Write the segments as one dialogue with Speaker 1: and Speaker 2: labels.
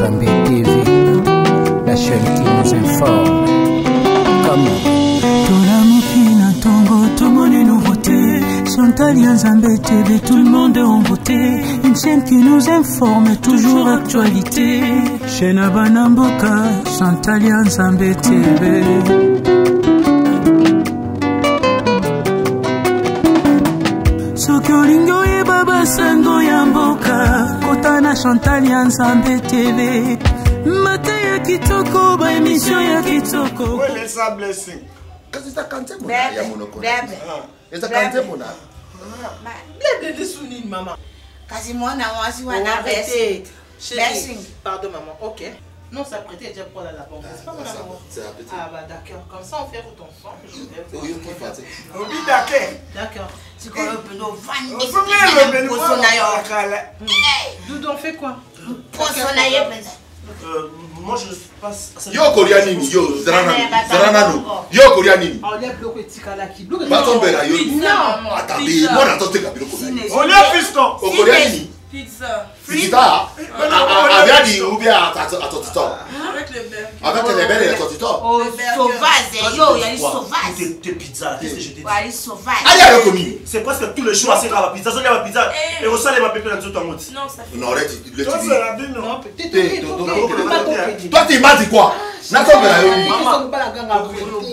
Speaker 1: Nzambe TV, la chaîne qui nous informe. Comment
Speaker 2: Tolamuki na ntongo tomoni nouveauté Chantal ya Nzambe TV, tout le monde est en beauté. Une chaîne qui nous informe, toujours actualité. Chaîne ya bana mboka, Chantal ya Nzambe TV. Soki olingi oyeba basango ya mboka, kota na Chantal ya Nzambe TV. Mateya kitoko, ba émission ya kitoko.
Speaker 3: Welesa blessing.
Speaker 4: Kasi ezaka nzembo na
Speaker 5: Bebe,
Speaker 4: ya monoko na
Speaker 5: bebe.
Speaker 4: biso. Ezaka nzembo na
Speaker 6: Blé blé sous nini maman.
Speaker 5: Kasi mwana mwasi wana
Speaker 6: Arrêtez. Chérie,
Speaker 5: Blessing.
Speaker 6: Pardon maman, ok. Non, ça prêtait déjà pour aller à la banque. C'est pas mon
Speaker 4: ça,
Speaker 6: amour.
Speaker 4: c'est un petit.
Speaker 6: Ah bah d'accord. Comme ça on fait route ensemble. Je vais voir.
Speaker 4: oyoki français.
Speaker 3: Obi dake.
Speaker 6: D'accord.
Speaker 5: Sikoyo mpenza ovandi
Speaker 3: Ozonga elobeli
Speaker 5: poso na yo.
Speaker 3: kala.
Speaker 6: Doudou, on fait quoi
Speaker 5: Poso na ye mpenza.
Speaker 7: Moi je passe à
Speaker 4: Yo kolia nini yo zala nanu zala nanu yo kolia nini
Speaker 6: Ah, on a bloqué Tikalaki. Bloqué
Speaker 4: batombela yo
Speaker 6: Non.
Speaker 4: ata be mwana atoteka biloko na ye
Speaker 3: Olia fiston.
Speaker 4: okolia nini
Speaker 8: Pizza.
Speaker 4: pizza aviadi ou bien atotito
Speaker 8: Avec le beurre.
Speaker 4: avec les belles et atotito
Speaker 5: Oh, sauvage yo oyali sauvage
Speaker 7: Tes tes pizzas, qu'est-ce que je t'ai dit?
Speaker 5: Oyali sauvage.
Speaker 4: alia yoko nini
Speaker 7: C'est presque tous les jours assez grave la pizza. Zolia la pizza.
Speaker 8: Eh.
Speaker 7: Et au ma pépé dans tout en mode.
Speaker 8: Non, ça fait.
Speaker 4: non arrête le tu dis
Speaker 3: Tozela bino.
Speaker 6: Non, peut-être.
Speaker 4: Te, toi tu m'as dit quoi natombela yo nini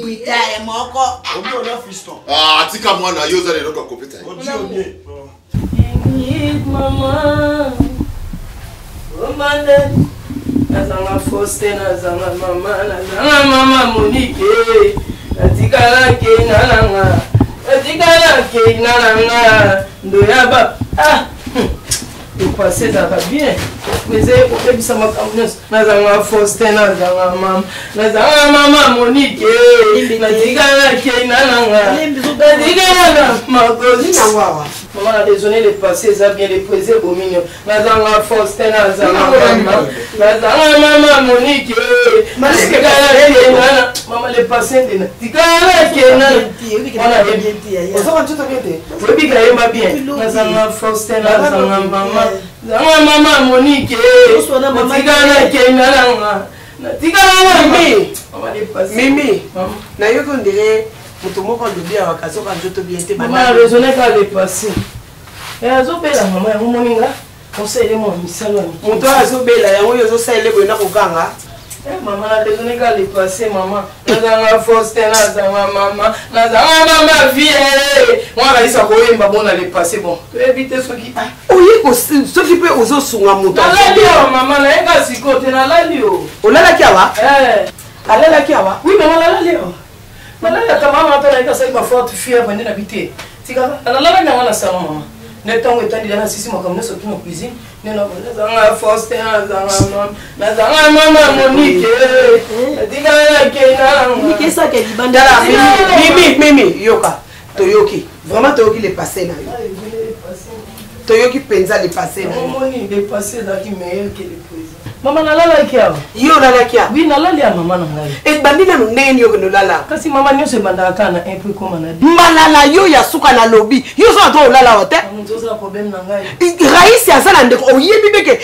Speaker 5: Bwitale moko.
Speaker 7: Obi olia fiston.
Speaker 4: ah tika mwana yo oza leloko akopeta ye
Speaker 7: Obi olie.
Speaker 8: Ingrid, mama. Omande. Nazanga Faustin, nazanga mama, nazanga mama Monique. Natikala ke nalanga. Natikala ke nalanga. Ndoya ba. Ah. Epase ezalaka bien. Mais oyebisa makambo nyonso. Nazanga Faustin, nazanga mama. Nazanga mama Monique. Natikala ke nalanga. Natikala na makozi. Maman a raisonné le passé, eza bien le présent ebomi nyo. Nazanga Faustin, nazanga mama. Nazanga mama Monique. Natikala ke nana. Mama le passé nde natikala ke nana. Wana yebi.
Speaker 6: Ozoka nzoto bien te.
Speaker 8: Oyebi kayemba bien. Nazanga Faustin, nazanga mama. Nazanga mama Monique. Natikala ke nana. Natikala na
Speaker 6: Mimi.
Speaker 8: Mama le passé.
Speaker 6: Mimi.
Speaker 8: Mama.
Speaker 6: Nayoki ondire moto moko alobi awa kazoka nzoto bien te.
Speaker 8: Mama a raisonné kaka le passé. Eh, azobela mama yango moni nga conseil mwa misalo ya mike.
Speaker 6: Moto oyo azobela yango oyo ozosalela boye na kokanga.
Speaker 8: Eh, mama na raisonné kaka le passé mama. Nazanga Faustin, nazanga mama, nazanga mama vie. Mwana kanisa koyemba bona le passé bon. Toyebi te soki ah.
Speaker 6: Oye soki mpe ozosunga moto.
Speaker 8: Nalali awa mama, nayeka sikoyo te nalali o.
Speaker 6: Olalaki awa?
Speaker 8: Eh.
Speaker 6: Alalaki awa?
Speaker 8: Oui mama nalali awa. Nalali ata mama ata nayeka asali ba forte fièvre nde nabi te. Tika nalalaki nanga na salon mama. Nde ntango etandi na sisi makambo nyonso tu na cuisine. Nde nazanga Faustin, nazanga mama, nazanga mama Monique. Natikala ke nanga.
Speaker 6: Tala Mimi, Mimi, Mimi, yoka. Toyoki. Vraiment toyoki le passé na yo. Toyoki mpenza le passé na yo.
Speaker 8: Omoni le passé ezalaki meilleur que le présent. Mama nalalaki awa.
Speaker 6: Yo olalaki awa?
Speaker 8: Oui, nalali ya mama na ngai.
Speaker 6: Ebandi nanu ndenge nini okende olala?
Speaker 8: Kasi mama nyonso ebandaka kaka na 1 po ekoma na 2.
Speaker 6: Mbala na yo ya suka nalobi. Yo oza na droit olala awa te?
Speaker 8: Moto oza na problème na ngai.
Speaker 6: Raisi aza na ndeko oyebi be ke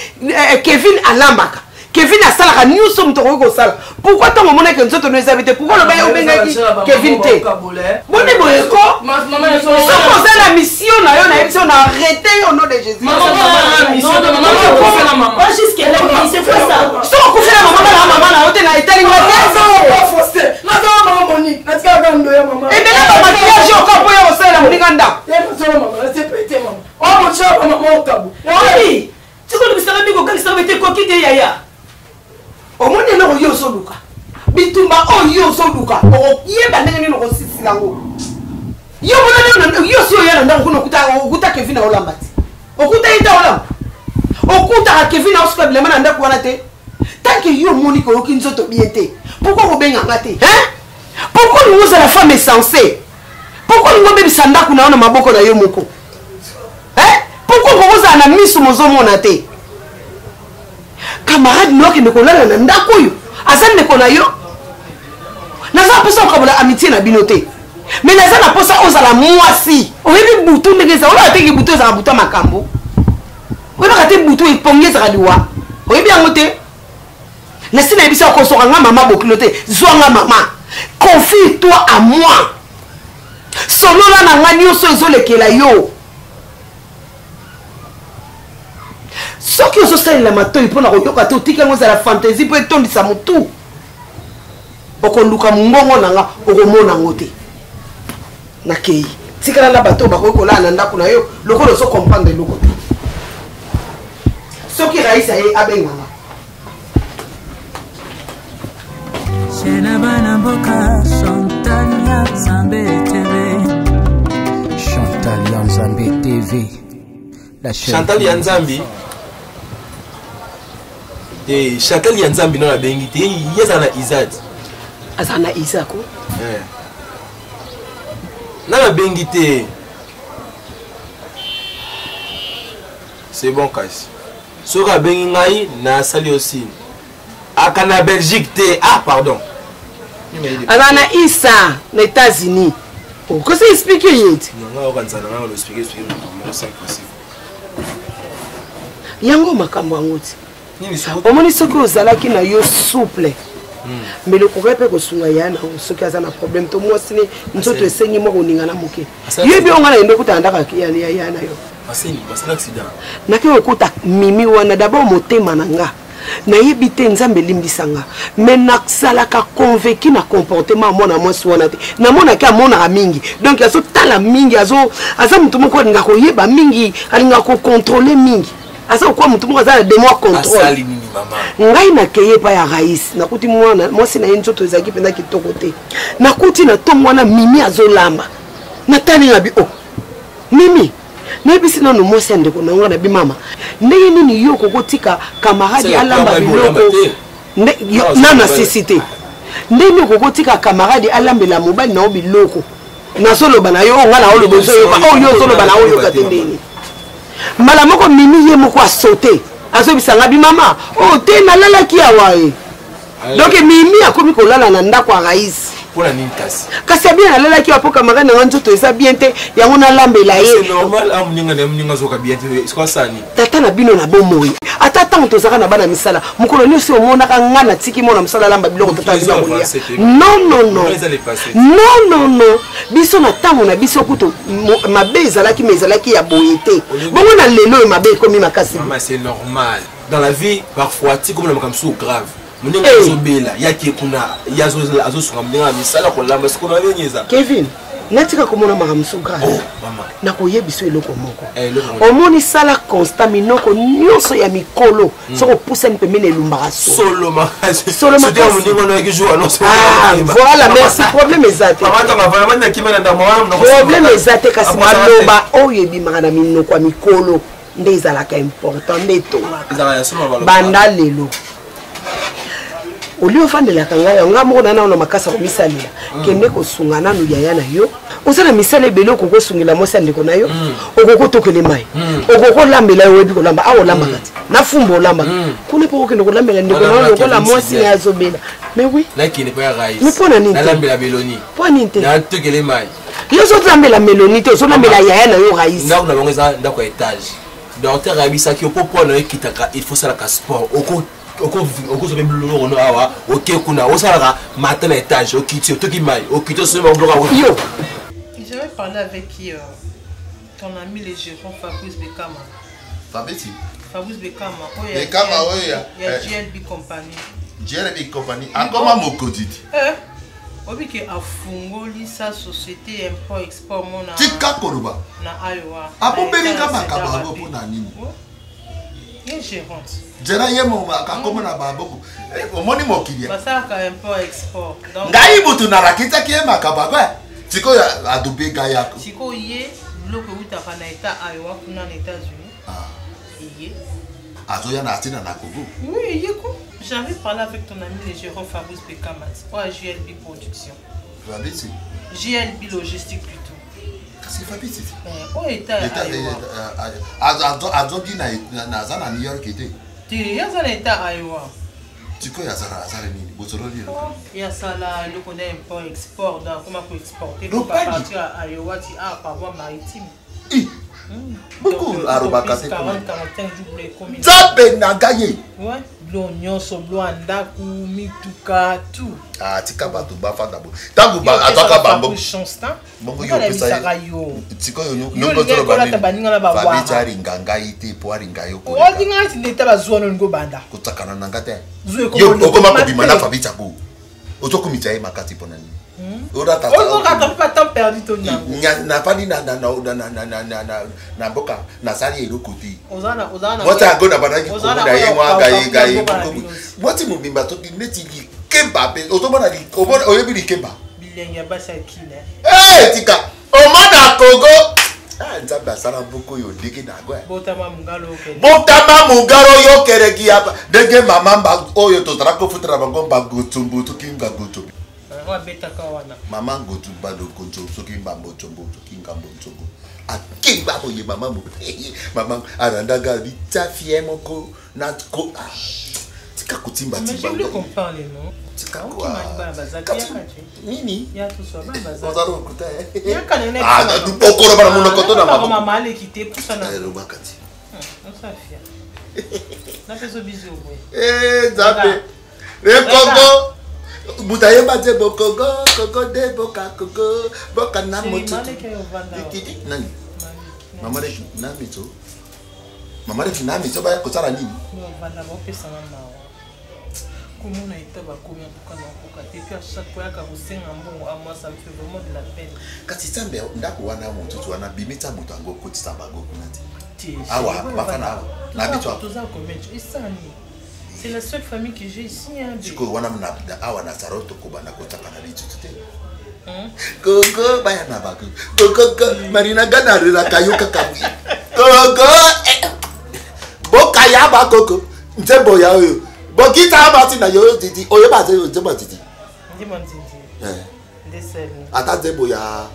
Speaker 6: Kevin alambaka. Kevin asalaka nyonso moto akoki kosala. Pourquoi ntango omonaki nzoto no eza be te? Pourquoi oloba ye obengaki Kevin te? Boni boye ko? Soki oza na mission na yo nayebi so na arrete yo au nom de Jésus. Soki okufela mama na mama na yo te na etali nga te. Ebele ba maquillage oyo kaka mpo ya kosalela moninga ndako.
Speaker 8: Tikolobisaka mingi okangisaka bete ekoki te yaya.
Speaker 6: Omoni eloko yo ozoluka, bitumba oyo yo ozoluka, okoyeba ndenge nini okosisila yango. Yo mona yo si oya na ndako kuna okuta Kevin aolamba te. Okuta ye te aolamba. Okutaka Kevin aosuka bilamba na ndako wana te. Tant que yo omoni koyoki nzoto bien te, pourquoi kobenga nga te? Hein? Pourquoi olingi ozala femme insensée? Pourquoi olingi obebisa ndako na yo na maboko na yo moko? Hein? Pourquoi okoki kozala na miso mozomona te? Camarade na yo akende kolala na ndako oyo aza ndeko na yo. Naza na mposa kokabola amitié na bino te, mais naza na mposa ozala mwasi. Oyebi butu ndenge eza, oyebaka te ke butu ezalaka butu ya makambo. Oyebaka te butu epongi ezalaka liwa. Oyebi yango te? Nasi nayebisi yo kosoka nga mama bokilo te, zwa nga mama. Confie toi à moi. Solola na nga nyonso ezolekela yo. Soki ozosalela matoi mpo na koyoka te, otiki yango ezala fantaisie mpo etondisa motu. Okoluka mongongo na nga, okomona yango te. Nakei. Tikala na bato bakoki kolala na ndako na yo lokola ozo comprendre eloko te. Soki Raïs aye abenganga.
Speaker 2: Chaîne bana mboka Chantal ya Nzambe TV.
Speaker 1: Chantal ya Nzambe TV. La chaîne
Speaker 9: Chantal ya Nzambe. Te Chantal ya Nzambe no abengi te ye aza na Isaac.
Speaker 6: Aza na Isaac.
Speaker 9: Eh. Na nabengi te. C'est bon kasi. Soki abengi ngai nasali yo signe. Aka na Belgique te. Ah pardon.
Speaker 6: Aza na Isa na États-Unis. Okosi expliquer ye te.
Speaker 9: Nga okanisa na nga expliquer expliquer makambo moko sans possible.
Speaker 6: Yango makambo yango ti. Omoni soki ozalaki na yo souple. Mais lokoka mpe kosunga ya na yo soki aza na problème to mwasi ne nzoto esengi mwa koningana moke. Yebi yo nga na yende okutana ndaka ya ya na yo. Nake kokota mimi wana d'abord motema na nga. Nayebi te Nzambe elimbisa nga. Mais nasalaka convaincu na comportement ya mwana mwasi wana te. Namonaki amonaka mingi. Donc azotala mingi, azo aza moto moko alingaka koyeba mingi, alingaka kocontrole mingi. Aza kokuwa moto moko aza na démon ya contrôle.
Speaker 9: Asali nini mama?
Speaker 6: Ngai nakei epai ya Raïs, nakuti mwana mwasi na ye nzoto ezalaki mpenza kitoko te. Nakuti na ntongo wana Mimi azolamba. Natali na bi oh Mimi, nayebisi nano mwasi ya ndeko na nga na bi mama, ndenge nini yo okoki kotika camarade alamba biloko nano asisi te? Ndenge nini okoki kotika camarade alambela mobali na yo biloko? Nazoloba na yo, nga na oloba ozoyoka, oyo yo ozoloba na oyoka te ndenge. Mbala moko Mimi ye moko asote, azobisa nga bi mama, oh te nalalaki awa ye. Donc Mimi akomi kolala na ndako ya Raïs.
Speaker 9: Pona nini kasi?
Speaker 6: Kasi abien alalaki apo camarade na nga nzoto eza bien te, yango nalambela ye.
Speaker 9: C'est normal, ah muninga na muninga azoka bien te, c'est quoi ça ni?
Speaker 6: Tata na bino na bomoi. Ata tango tozalaka na bana misala, mokolo nyonso omonaka nga natiki mwana mosala alamba biloko tata na bino akolia. Non non non. Non non non. Biso na tango na biso kutu mabe ezalaki mais ezalaki ya boye te. Bongo na lelo oyo mabe ekomi makasi.
Speaker 9: Maman c'est normal. Dans la vie parfois ti komona makambo mosusu grave. Moninga azobela yaki kuna ye azosunga moninga na misala kolamba sikoyo na ndenge eza.
Speaker 6: Kevin, natika komona makambo mosusu grave.
Speaker 9: Oh, mama.
Speaker 6: Nakoyebisa eloko moko. Omoni sala constat minoko nyonso ya mikolo soki opusani pembeni elumbaka solo.
Speaker 9: Solo makasi.
Speaker 6: Solo makasi.
Speaker 9: Moninga wana yaki jour annonce.
Speaker 6: Ah, voilà, merci. Problème eza te.
Speaker 9: Mama tanga vraiment na kimela ndambo wana.
Speaker 6: Problème eza te kasi maloba oyo ebimaka na minoko ya mikolo nde ezalaka important nde etongaka. Banda lelo olie ofandelaka ngai yango ngai moko na nano na makasi ya komisalela. Kende kosunga nanu yaya na yo. Oza na misala ebele, okoki kosungela mwasi ya ndeko na yo, okoki kotokele mai, okoki kolambela yo, oyebi kolamba awa olambaka te na fumba olambaka kuna mpo okokende kolambela ndeko na yo lokola mwasi na ye azobela. Mais oui,
Speaker 9: nakende mpo ya Raïs.
Speaker 6: Mais mpo na nini te?
Speaker 9: Nalambela Meloni.
Speaker 6: Mpo nini te?
Speaker 9: Natokele mai.
Speaker 6: Yo ozolambela Meloni te, ozolambela yaya na yo Raïs.
Speaker 9: Ndako na bango eza ndako ya étage. Docteur ayebisaki yo mpo mpo na yo ekitaka, il faut salaka sport. Okozwa mpe biloko no awa, oke kuna osalaka matin na étage, okiti otoki mai, okiti osomba biloko
Speaker 6: yo.
Speaker 8: J'avais parlé avec qui, ton ami le gérant Fabrice Bekama.
Speaker 4: Fabrice?
Speaker 8: Fabrice Bekama. Oh, ya
Speaker 4: Bekama, oyo ya,
Speaker 8: ya GLB Company.
Speaker 4: GLB Company. Akoma mokonzi ti.
Speaker 8: Obi ke afungoli sa société import export mona.
Speaker 4: Tika koloba.
Speaker 8: Na Iowa.
Speaker 4: Abombeli nga makambo yango mpo na nini?
Speaker 8: Ye gérante.
Speaker 4: Gérant ye mo akakoma na baboko. Omoni mokili.
Speaker 8: Basalaka import export. Donc
Speaker 4: ngai mutu nalakisaki ye makambo yango. Sikoyo adobe ngai yako.
Speaker 8: Sikoyo ye biloko eutaka na état Iowa kuna na États-Unis. Eye.
Speaker 4: Azoya na atina na Congo.
Speaker 8: Oui, ye ko. J'avais parlé avec ton ami le gérant Fabrice Bekamat, ou à GLB Production.
Speaker 4: Fabrice?
Speaker 8: GLB Logistique plutôt.
Speaker 4: Kasi Fabrice?
Speaker 8: Oh, état Iowa.
Speaker 4: Azongi na aza na New York te.
Speaker 8: Te, ye aza na état Iowa.
Speaker 4: Sikoyo azala nini? Bozololi eloko.
Speaker 8: Ye asala eloko na import export, donc akoma ko exporter
Speaker 4: Lopagi.
Speaker 8: à partir ya Iowa ti a par voie maritime.
Speaker 4: I. Beaucoup arobaka te.
Speaker 8: 40 45 jours ekomi.
Speaker 4: Nzambe na ngai ye.
Speaker 8: Ouais. Biloko nyonso, biloko ya ndako, mituka, tout.
Speaker 4: Ah, tika bato bafanda bo ntango azwaka bango bongo yo opesa
Speaker 8: yo
Speaker 4: sikoyo
Speaker 8: Yo olingi kolata baninga na bawara.
Speaker 4: Fabrice alinga ngai te po alinga yo
Speaker 8: olinga neti nde ta bazwa no olingi obanda
Speaker 4: kotakana na nga te.
Speaker 8: Zwa ekoma
Speaker 4: Yo
Speaker 8: olingi
Speaker 4: okoma
Speaker 8: mabe.
Speaker 4: kobima na Fabrice yango, ozokomisa ye makasi mpo na nini? Olata
Speaker 8: ozokata mpe temps perdu to nango.
Speaker 4: Nafandi na mboka, nasali eloko te.
Speaker 8: Oza na oza na
Speaker 4: Mwasi yango nabandaki
Speaker 8: oza na
Speaker 4: komona ye
Speaker 8: oyo
Speaker 4: mwa
Speaker 8: okauka
Speaker 4: ngai ngai
Speaker 8: mboka na bino.
Speaker 4: Mwasi mobimba soki neti likemba mpe ozomona oyebi likemba.
Speaker 8: Bilenge ya basi ya kina.
Speaker 4: Eh, tika omona kogo. Ah, Nzambe asala mboka oyo ndenge na yango, eh.
Speaker 8: Botama mongalo okende.
Speaker 4: Botama mongalo oyo okereki ya ndenge mama oyo tozala kofutela bango mbangotsombo soki ngangotsombo.
Speaker 8: Oyo abetaka wana.
Speaker 4: Mama ngotu balokonzo soki mbambotsombo soki ngambontsombo akimba boye mama mama arandaka bitsa fie moko na ko. Ah, tika
Speaker 8: Mais
Speaker 4: kotimbatimba.
Speaker 8: je voulais qu'on parle, non?
Speaker 4: Tika
Speaker 8: Okima
Speaker 4: kwa
Speaker 8: bana baza te,
Speaker 4: Kati-
Speaker 8: yaka te.
Speaker 4: Nini?
Speaker 8: Ya toswa bana baza.
Speaker 4: Oza lokuta, eh.
Speaker 8: Yaka na
Speaker 4: Ah, okoloba na monoko to na maboko?
Speaker 8: Mama aleki te pusana.
Speaker 4: Eh, loba kati.
Speaker 8: Osafia. Napeso biso boye.
Speaker 4: Eh, Nzambe le Kongo, moto ayemba nzembo Kongo, Kongo nde boka, Kongo boka na motutu. Titi, nani mama leki na miso, mama leki na miso baya kosala nini?
Speaker 8: Ovanda baopesanga mawa komona eta bakomi antuka na okoka te, puis à chaque fois yaka kosenga mbongo. À moi, ça me fait vraiment de la peine.
Speaker 4: Kasi Nzambe, ndako wana motutu wana bimisa moto yango, okotisa bango kuna te.
Speaker 8: Te,
Speaker 4: Awa
Speaker 8: chérie,
Speaker 4: bafana awa na biso awa.
Speaker 8: Toza combien? Esani, c'est la seule famille que j'ai ici, hein, bé.
Speaker 4: Sikoyo wana awa na saro tokobanda kotaka na litutu te.
Speaker 8: Hein?
Speaker 4: Koko baya na bako kokoko marina nga nalelaka yo kaka boye koko, eh, boka ya bakoko nzembo ya oyo bokita basi na yo didi oyeba te nzembo ya didi.
Speaker 8: Ndima nzinzi.
Speaker 4: Eh,
Speaker 8: nde seli.
Speaker 4: Ata nzembo ya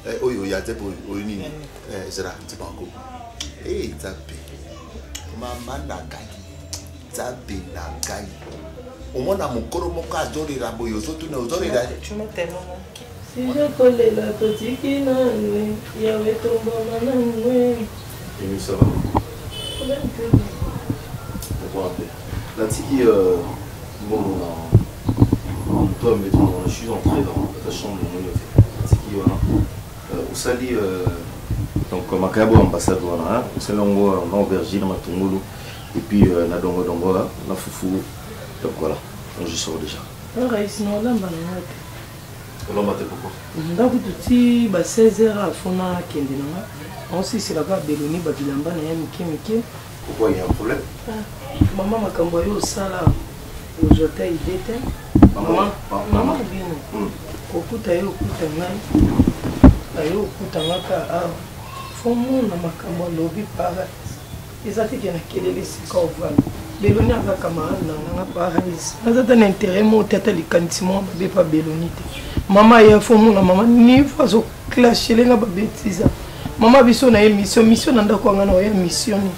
Speaker 4: eh, oyo ya nzembo oyo nini. Eh, ezala nzembo yango. Eh, Nzambe mama na ngai, Nzambe na ngai, omona mokolo moko azolela boye, ozotuna ozolela.
Speaker 8: Tu m'as tellement manqué. Sije kolela totiki nanwe yawe tombama nanwe.
Speaker 9: Emi, ça va? Pourquoi un peu Natiki, bon, toi, mettons, je suis entré dans ta chambre, mon Natiki, voilà. Osali, donc, Makabo ambassade, voilà, hein. Osali, on a aubergine, matungulu, et puis, na dongo dongo, là, na fufu. Donc voilà, donc je sors déjà.
Speaker 8: Raisi na olamba na nga te.
Speaker 9: Olamba te pourquoi?
Speaker 8: Ndako tuti ba 16 heures afona akende na nga aosiselaka beloni babilamba na ye mike mike.
Speaker 9: Pourquoi, il y a un problème?
Speaker 8: Mama, makambo ayo osala ozwa ta ide te.
Speaker 9: Mama,
Speaker 8: mama
Speaker 9: mama.
Speaker 8: Bino kokuta ye okuta ngai aye okuta nga ka awa fo mona makambo alobi para eza teke nakeleli esika ovanda. Beloni aza camarade na nganga paradis, naza ta na intérêt moko te, ata likanisi moko mabe pa Beloni te. Mama ye fo mona mama niveau azoclashele nga babetisa mama biso na ye mission mission na ndako yanga na oya mission ni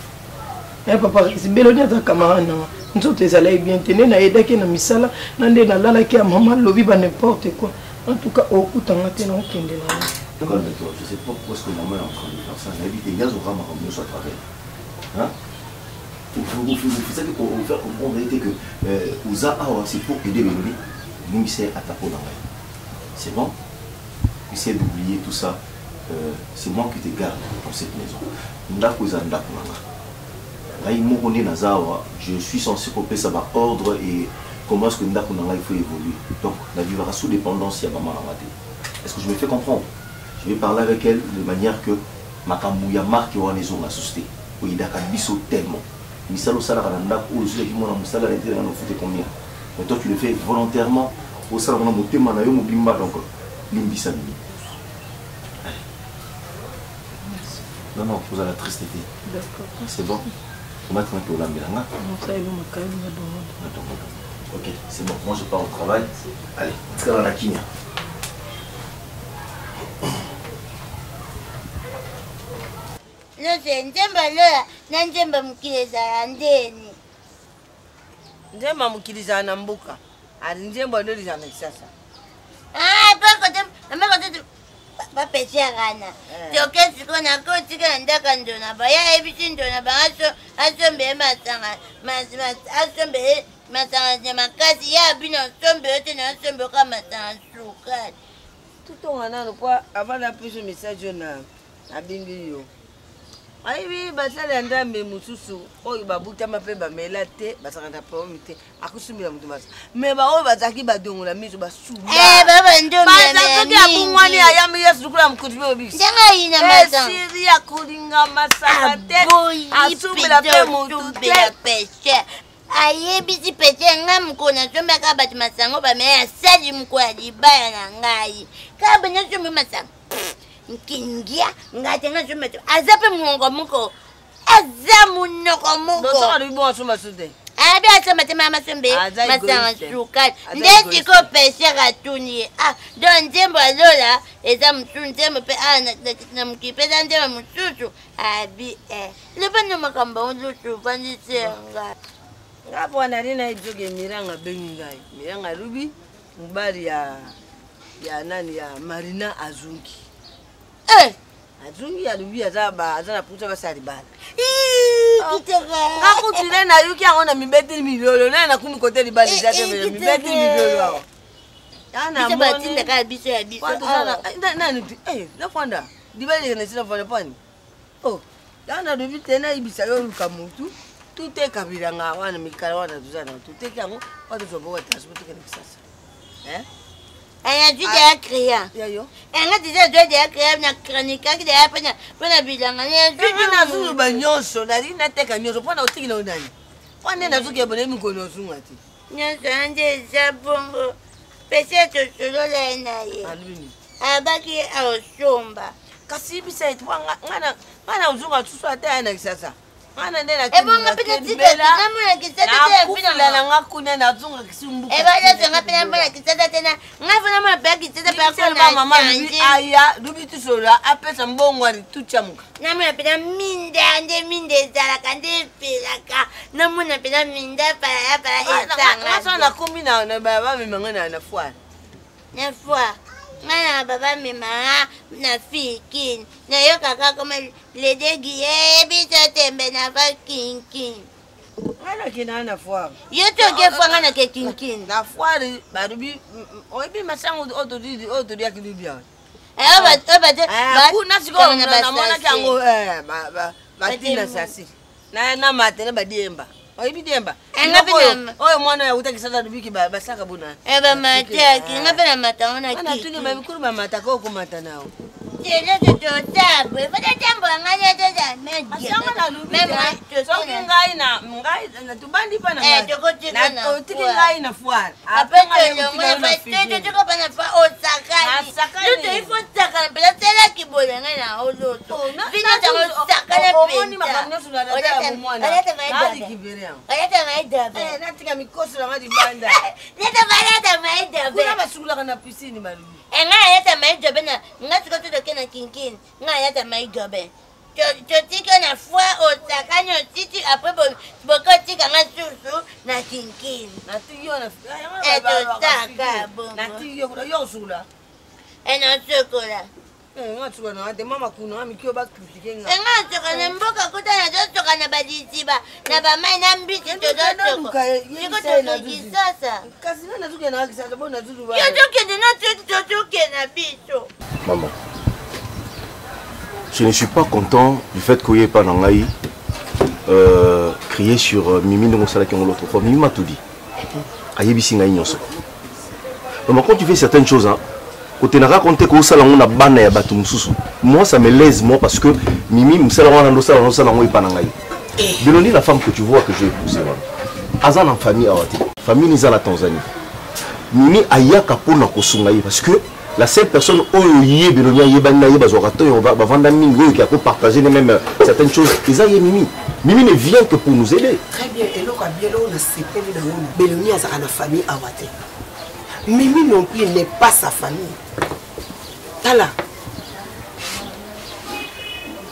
Speaker 8: ya papa Resi. Beloni aza camarade nanga, nzoto ezalaki bien te nde nayedaki na misala na nde nalalaki ya mama alobi ba n'importe quoi. En tout cas okutanga te na okende na nga.
Speaker 9: Calme-toi, je sais pas pourquoi est-ce que maman est en train de faire ça. Nayebi te, Yazo Rama comme nous soit à travers. Hein? Vous savez pour vous faire comprendre que Ouza Awa, c'est pour aider Beloni. Nous, c'est à tapo dans. C'est bon? Essaye d'oublier tout ça. C'est moi qui te garde dans cette maison. Ndako eza ndako na nga. Ngai moko nde naza awa, je suis censé kopesa ba ordre et comment est-ce que ndako na ngai il faut évoluer. Donc, na vivra sous dépendance ya maman na nga te. Est-ce que je me fais comprendre? Je vais parler avec elle de manière que makambo ya marque wana ezonga susu te. Oyidaka biso tellement. Misala osalaka na ndako oyo ozwaki mwana mosala na intérêt na ofute combien? Mais toi tu le fais volontairement, osala wana motema na yo mobimba, donc limbisa mimi. Non, non, vous avez la tristesse.
Speaker 8: D'accord.
Speaker 9: C'est bon. On va te mettre au lambelanga.
Speaker 8: Ça, il va me calmer,
Speaker 9: Attends, attends. Ok, c'est bon. Moi, je pars au travail. Allez, c'est dans la quille.
Speaker 5: Nyonso nzembo lola na nzembo mokili ezala ndeni.
Speaker 10: Nzembo mokili ezala na mboka ali nzembo ndo ezala na Kisasa.
Speaker 5: Ah, mpe kote mpe kote. Bapesherana toke sikoyo nakotika na ndako ya ndona ba ye ayebisi ndona banga asombe ye masanga asombe ye masanga ya makasi ye abino asombe yo te na asombe yoka masanga sukali.
Speaker 10: Totonga nano po avant napesa message oyo na nabengi yo. Ayebi basali ya Nzambe mosusu oyo babutama mpe bamela te, bazalaka na problème te, akosumbela moto masa. Mais baoyo bazalaki badongola miso basubazalaki abungwani ayambi Yesu lokola mokonzi mpe mobikisi.
Speaker 5: Ndenge ayina masanga.
Speaker 10: Esili ya kolinga masanga te, asumbela mpe moto te.
Speaker 5: Ayebisi pete ngai mokolo nasombaka bato masango bamela asali mokolo ya libaya na ngai kaka banasombi masanga nkingia ngai te ngai nasombi bato aza mpe monoko moko aza monoko moko abi asomba te mama sombe masanga sukali nde sikoyo pesher atuni ye ah donc nzembo alola eza mosusu nzembo mpe ah na mokili mpe eza nzembo mosusu abi eh loba na makambo yango lutu ofandisi nga.
Speaker 10: Nga po nali na yebi soki Miranga abengi ngai. Miranga alobi mobali ya ya nani ya Marina azongi.
Speaker 5: Eh!
Speaker 10: Azongi alobi aza ba aza na pusa basala libala.
Speaker 5: Kitoko.
Speaker 10: Nga kutu nde nayoki yango na mibeteli milolo naye nakumi kote libala eza te mais na mibeteli milolo awa.
Speaker 5: Biso batindaka biso ya biso awa.
Speaker 10: Nani eh nafanda libala elekana esi nafanda pani. Oh, yango nalobi te nayebisa yo oluka motu toteka bilanga wana mikala wana toza na toteki yango mpo tozwa bongo ya transport tokende kisasa.
Speaker 5: Nazwi deya crayon nga deja azwa deya crayon na chroniquaki deya mpona bilanga.
Speaker 10: Nazoloba nyonso nalingi nateka nyonso mpo na otiki na onani mpo nde nazoki ebona mikolo ozunga te.
Speaker 5: Nyonso wana nde eza bongo pese tosolola ye na ye abaki aosomba.
Speaker 10: Kasi yebisa ye mpo nga na ozonga susu ata ya na kisasa nga na nde
Speaker 5: ebonga mpe namona
Speaker 10: kisasa na nga kuna nazonga kisumbuka
Speaker 5: ebazonga mpe namona kisasa te na nga fo namona mpe kisasa mpe
Speaker 10: akona aya lubi tusolola apesa mbongo ali tutyamuka.
Speaker 5: Namona mpena minda nde minda ezalaka nde epelaka namona mpena minda palaya pala
Speaker 10: esanga. Nakomi na bamema nga na foire.
Speaker 5: Na foire nga na baba memanga na fikin nayokaka koma ledegi yebiso tembe na va kinkin.
Speaker 10: Nga nakendaka na foire.
Speaker 5: Yo toke foire nga nake kinkin.
Speaker 10: Na foire balobi oyebi masango oyo toliaki lobi awa. Kuna sikoyo namonaki yango batina sasi na mate na badiemba oyebi diemba oyo mwana oyo awutaki sasa alobiki basaka bona
Speaker 5: bamataki nga mpe na mata ngo
Speaker 10: natuni bamikulu bamataka okomata nao.
Speaker 5: Tele tototabwe fatatambola ngai
Speaker 10: soki ngai na ngai tobandi mpa otiki ngai na foire.
Speaker 5: Totokopa na foire osakani luto ifo osakana mpenza selaki boye ngai na oloto vino tango osakana.
Speaker 10: Omoni makambo nyonso
Speaker 5: mpenza.
Speaker 10: Natika mikoso nanga libanda.
Speaker 5: Leta maidebe.
Speaker 10: Kuna basukulaka na piscine balobi.
Speaker 5: Ngai aleta maidobe na ngai sikoyo totoke na kinkini ngai aleta maidobe totiki na foi osakani otiti apres bokotika nga susu na kinkini. Etotaka bongo.
Speaker 10: Natiki yo kuna yo osukula.
Speaker 5: Enosokola.
Speaker 10: Nga suka na te mama kuna mikio bakritike nga.
Speaker 5: Enga soka na mboka kuta nazosoka na baliziba na bamai na mbisi tozosoko siko tozokisasa.
Speaker 10: Kasi nga nazokende na kisasa bo nazuluba.
Speaker 5: Yo tokende na tozokende na biso.
Speaker 9: Maman, je ne suis pas content du fait qu'oye pas na ngai crier sur Mimi ndenge osalaki yango l'autre fois. Mimi m'a tout dit. Ayebisi ngai nyonso. Maman, quand tu fais certaines choses, hein, kotenaka compte ko osala yango na bana ya bato mosusu, moi ça me lèse moi parce que Mimi mosala wana ndosala nosala yango epa na ngai. Beloni, la femme que tu vois que j'ai épousée wana aza na famille awa te, famille eza na Tanzanie. Mimi ayaka mpona kosunga ye parce que la seule personne oyo ye Beloni ayebani na ye bazwaka to oyo bavanda mingi oyo ki akopartager ne même certaines choses eza ye Mimi. Mimi ne vient que pour nous aider.
Speaker 6: Très bien, eloko ya bien oyo nasepeli nango, Beloni azalaka na famille awa te. Mimi non plus n'est pas sa famille. Tala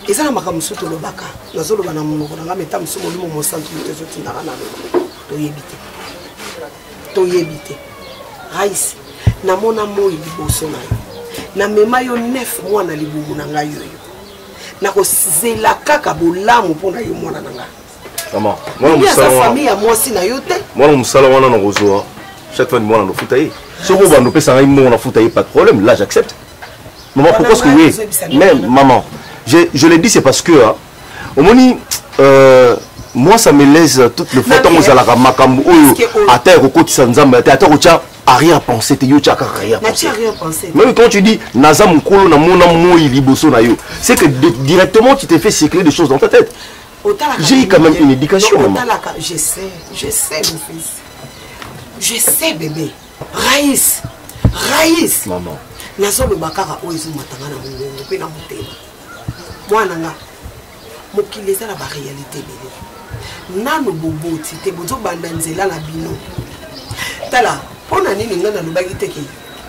Speaker 6: eza na makambo mosusu tolobaka nazoloba na monoko na nga meta mosusu molimo mosantu moto ezotindaka na loba toyebi te toyebi te. Rais namona moi liboso na yo. Namema yo 9 mois na libumu na ngai oyo. Nakozela kaka bolamu mpo na yo mwana na ngai.
Speaker 9: Mama, mwana
Speaker 6: Mimi aza
Speaker 9: mosala wana.
Speaker 6: famille ya mwasi na yo te.
Speaker 9: Mwana mosala wana nakozwa chaque fois mwana nafuta ye. Soki obanda opesa ngai mbongo nafuta ye pas de problème, là j'accepte. Maman, pourquoi est-ce que oui Mais maman, je le dis c'est parce que hein, omoni moi ça me laisse toute le fois ntango ozalaka makambo oyo ata ya kokotisa nzambe te ata kotya arrière pensée te yo otya kaka arrière pensée.
Speaker 6: Natia arrière pensée.
Speaker 9: Même quand tu dis naza mokolo namona moi liboso na yo, c'est que directement tu te fais circuler des choses dans ta tête.
Speaker 6: Otalaka
Speaker 9: J'ai eu quand même une éducation,
Speaker 6: Non,
Speaker 9: maman.
Speaker 6: otalaka, je sais mon fils. Je sais bébé. Raïs, Raïs.
Speaker 9: Maman.
Speaker 6: Nazoloba kaka oyo ezomatanga na mongongo mpe na motema. Mwana nga, mokili eza na baréalité ebele. Nano boboti te, bozobanda nzela na bino. Tala, mpo na nini ngai nalobaki te ke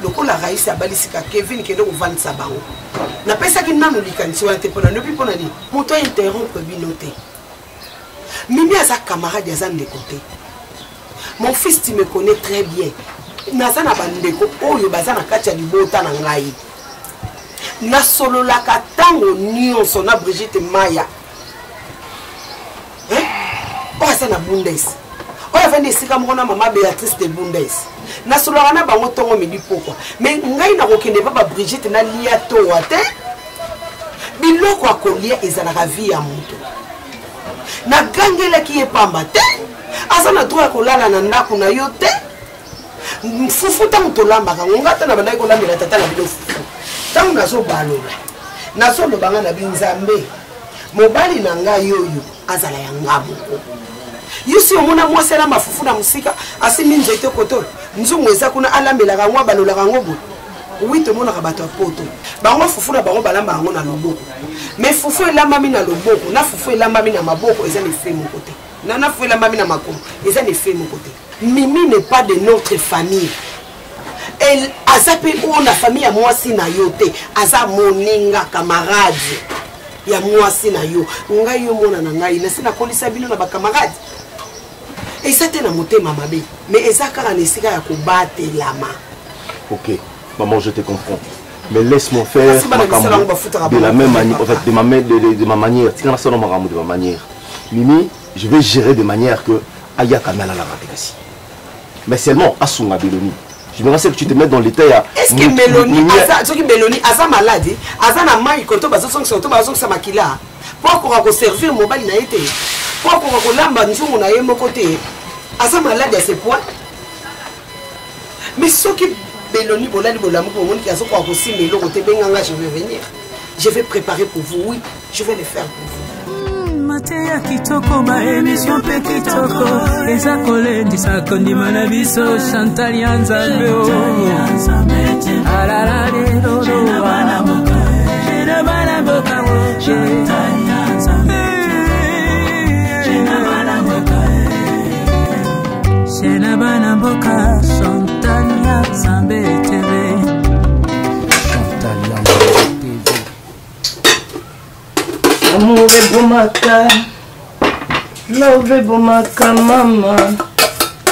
Speaker 6: lokola Raïs abalisika Kevin kende kovandisa bango. Napesaki nano likanisi wana te mpo na lobi mpo na nini? Moto a interrompre bino te. Mimi aza camarade, aza ndeko te. Mon fils, tu me connais très bien. Naza na bandeko oyo baza na kati ya libota na ngai. Nasololaka ntango nyonso na Brigitte Maya. Hein? Oyo aza na Bundes. Oyo avandi esika moko na mama Béatrice de Bundes. Nasololaka na bango ntongo midi pokwa. Mais ngai nakokende pa ba Brigitte nalia towa te. Biloko ya kolia ezalaka vie ya moto. Nagangelaki ye pamba te. Aza na droit ya kolala na ndako na yo te. Fufu ntango tolambaka ngo, nga ata na bandaki kolambela tata na bino fufu. Ntango nazobalola, nazoloba nga na binzambe, mobali na ngai oyo azala ya nga moko. Yo si omona mwasi alamba fufu na mosika, asimbi nzete koto, nzungu eza kuna, alambelaka yango, abalolaka yango boye. Oui, tomonaka bato ya poto bango fufu na bango balamba yango na loboko, mais fufu elambami na loboko na fufu elambami na maboko eza na effet moko te. Na fufu elambami na makolo eza na effet moko te. Mimi n'est pas de notre famille. Elle aza pe oyo na famille ya mwasi na yo te, aza moninga camarade ya mwasi na yo. Ngai yo mwana na ngai nasi nakolisa bino na bacamarade, eza te na motema mabe, mais eza kaka na esika ya kobatelama.
Speaker 9: Ok, maman, je te comprends. Mais laisse-moi faire
Speaker 6: Kasi bana misala yango
Speaker 9: makambo
Speaker 6: bafutaka
Speaker 9: de la
Speaker 6: bango
Speaker 9: même
Speaker 6: te,
Speaker 9: manière, en
Speaker 6: papa.
Speaker 9: fait, de ma, de, de, de ma manière. Tika nasala makambo de ma manière. Mimi, je vais gérer de manière que ayaka me alalaka te kasi. Mais seulement asunga Beloni. Je me rassure que tu te mets dans l'état ya
Speaker 6: Est-ce que Meloni aza, soki Meloni aza malade, aza na mai koto bazosongisa to bazosongisa makila po akoka koservir mobali na ye te, po akoka kolamba nzungu na ye moko te, aza malade à ce point. Mais soki Beloni bolali bolamuki bomoniki azokoka kosimba eloko te, benganga, je vais venir, je vais préparer pour vous. Oui, je vais le faire pour vous.
Speaker 2: Mateya kitoko, ba émission mpe kitoko, eza kolendisa kondima na biso. Chantal ya Nzambe o. Alalalelolo. Chaîne ya bana mboka, Chantal ya Nzambe TV.
Speaker 1: Chantal ya Nzambe TV.
Speaker 8: Amour ebomaka, love ebomaka, mama,